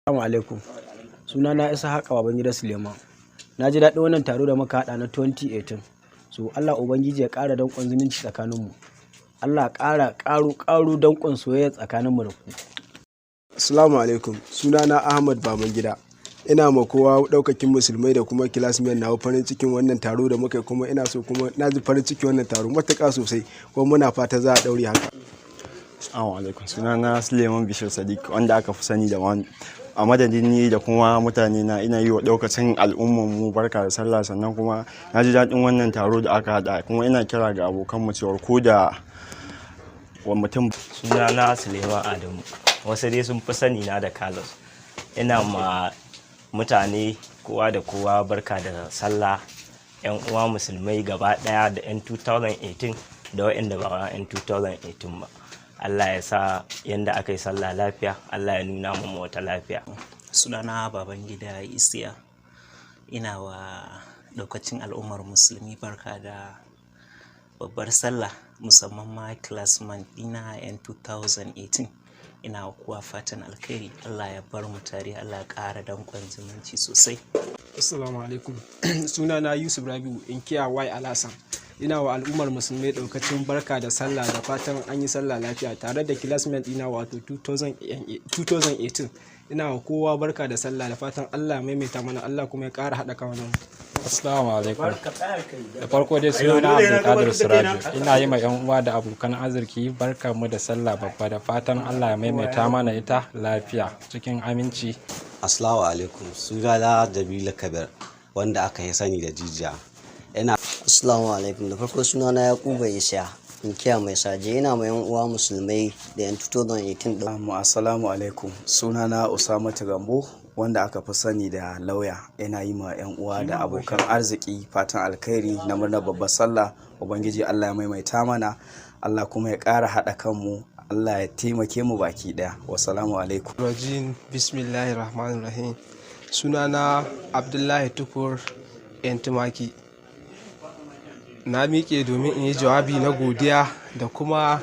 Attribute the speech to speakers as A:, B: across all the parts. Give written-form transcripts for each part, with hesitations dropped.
A: Assalamu alaikum. Sunana Ishaqa Babangida Suleiman. Na ji daɗin wannan taro da muka haɗa na 2018. So Allah Ubangiji ya ƙara danƙon zumunci tsakaninmu. Allah ƙara ƙaro ƙaro danƙon soyayya tsakaninmu da ku.
B: Assalamu alaikum. Sunana Ahmad Babangida. Ina ma kowa, ɗaukakin musulmai da kuma classmate nawa, farin cikin wannan taro da muka yi, kuma ina so, kuma na ji farin cikin wannan taro matuƙa sosai, kuma muna fata za a ɗaure haka.
C: Assalamu alaikum. Sunana Suleiman Bishir Sadiq, wanda aka fi sani da Manu. A madadin ni da kuma mutane na, ina yi wa ɗaukacin al'ummar mu barka da sallah. Sannan kuma na ji daɗin wannan taro da aka haɗa, kuma ina kira ga abokan mu cewar ko da wa mutum
D: Sunana Suleiman Adamu, wasu dai sun fi sani na da Carlos. Ina ma mutane kowa da kowa barka da sallah, yan uwa musulmai gaba daya, da yan 2018 da waɗanda ba yan 2018 ba. Allah ya sa yanda aka yi sallah lafiya, Allah ya nuna mu wata lafiya.
E: Sunana Babangida Isiya. Ina wa daukacin al'ummar musulmi barka da babbar sallah, musamman ma classmate dina yan 2018. Ina kuwa fatan alkhairi, Allah ya bar mu tare, Allah ya ƙara danƙon zumunci sosai.
F: Assalamu alaikum. Sunana Yusuf Rabiu, inkiya Y Alasan. Ina wa al'ummar musulmai daukacin barka da sallah, da fatan an yi sallah lafiya, tare da classmate ina, wato 2018. Ina wa kowa barka da sallah, da fatan Allah maimaita mana, Allah kuma ya ƙara haɗa kawunan.
G: Assalamu alaikum. Da farko dai, sunana Abdulkadir Siraju. Ina yi ma 'yan uwa da abokan arziki barka mu da sallah babba, da fatan Allah ya maimaita mana ita lafiya cikin aminci.
H: Assalamu alaikum. Sunana Jamilu Kabir, wanda aka yi sani da Jijiya. Ina
I: Assalamu alaikum. Da farko, sunana Yakuba Isa, inkiya Mai Saje. Ina ma yan uwa musulmai da yan 2018 din.
J: Mu assalamu alaikum. Sunana Usama Gambo, wanda aka fi sani da Lauya. Ina yi ma 'yan uwa da abokan arziki fatan alkhairi na murnar babbar sallah. Ubangiji Allah ya maimaita mana, Allah kuma ya ƙara haɗa kanmu, Allah ya taimake mu baki ɗaya. Wasalamu alaikum.
K: Rajin, bismillahir rahmanir rahim. Sunana Abdullahi Tukur Yan Tumaki. Na miƙe domin in yi jawabi na godiya da kuma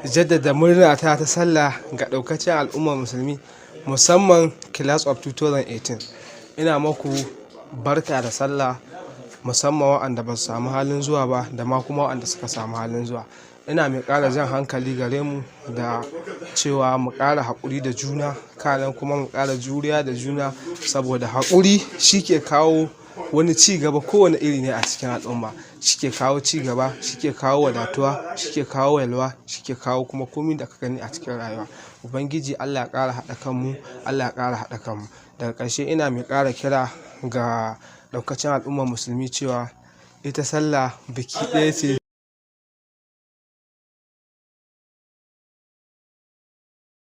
K: jaddada murnata ta sallah ga ɗaukacin al'ummar musulmi, musamman class of 2018. Ina maku barka da sallah, musamman waɗanda ba su samu halin zuwa ba da ma kuma waɗanda suka samu halin zuwa. Ina mai ƙara jan hankali gare mu da cewa mu ƙara haƙuri da juna, kanan kuma mu ƙara juriya da juna, saboda haƙuri shi ke kawo wani ci gaba kowane iri ne a cikin al'umma, shi ke kawo ci gaba, shi ke kawo wadatuwa, shi ke kawo yalwa, shi ke kawo kuma komi da ka gani a cikin rayuwa. Ubangiji Allah ya ƙara haɗa kanmu, Allah ya ƙara haɗa kanmu. Daga ƙarshe, ina mai ƙara kira ga ɗaukacin al'ummar musulmi cewa ita sallah biki ɗaya ce.